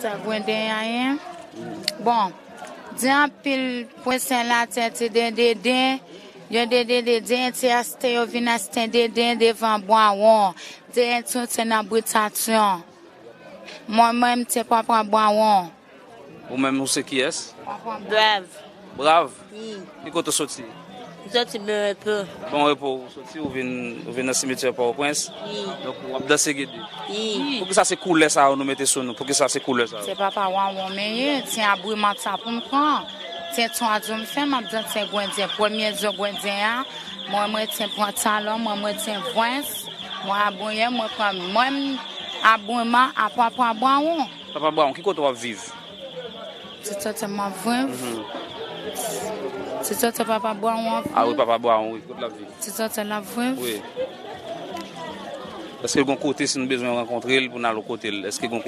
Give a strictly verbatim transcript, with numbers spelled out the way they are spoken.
Sa gwen den ayen. Bon, di anpil pwen sen latè ti den deden. Yo den deden, den ti aste yo vin aste deden devan bwawon. Den tou se nan britasyon. Mwen menm se papa bwawon. Ou menm ou se kiyès? Brav. Brav. Wi. Ki kote w soti? M soti Bon Repo. Bon Repo ou soti, ou vin ou vin nan simityè Pòtoprens. Wi. Donk w ap danse gede. Wi. Poukisa se koulè sa yo nou mete sou nou? Poukisa se koulè sa yo? Se papa wawon men ye, se abriman sa pou m pran. Se twa zo m fè, m ap danse gwendyen. Premye zo gwendyen a, mwen mwen se pantalon, mwen mwen se vwens, mwen abouye, mwen pran mwen abriman a papa bwawon. Papa Brown, ki kote w ap viv? Ti tante m ap viv. Ti tante papa bwawon ap Ah wi, viv. Papa Brown, wi. Kote l ap viv? Ti tante l ap viv. Wi. Èske gon kote si nou bezwen rankontre l pou n al kote l? Èske gon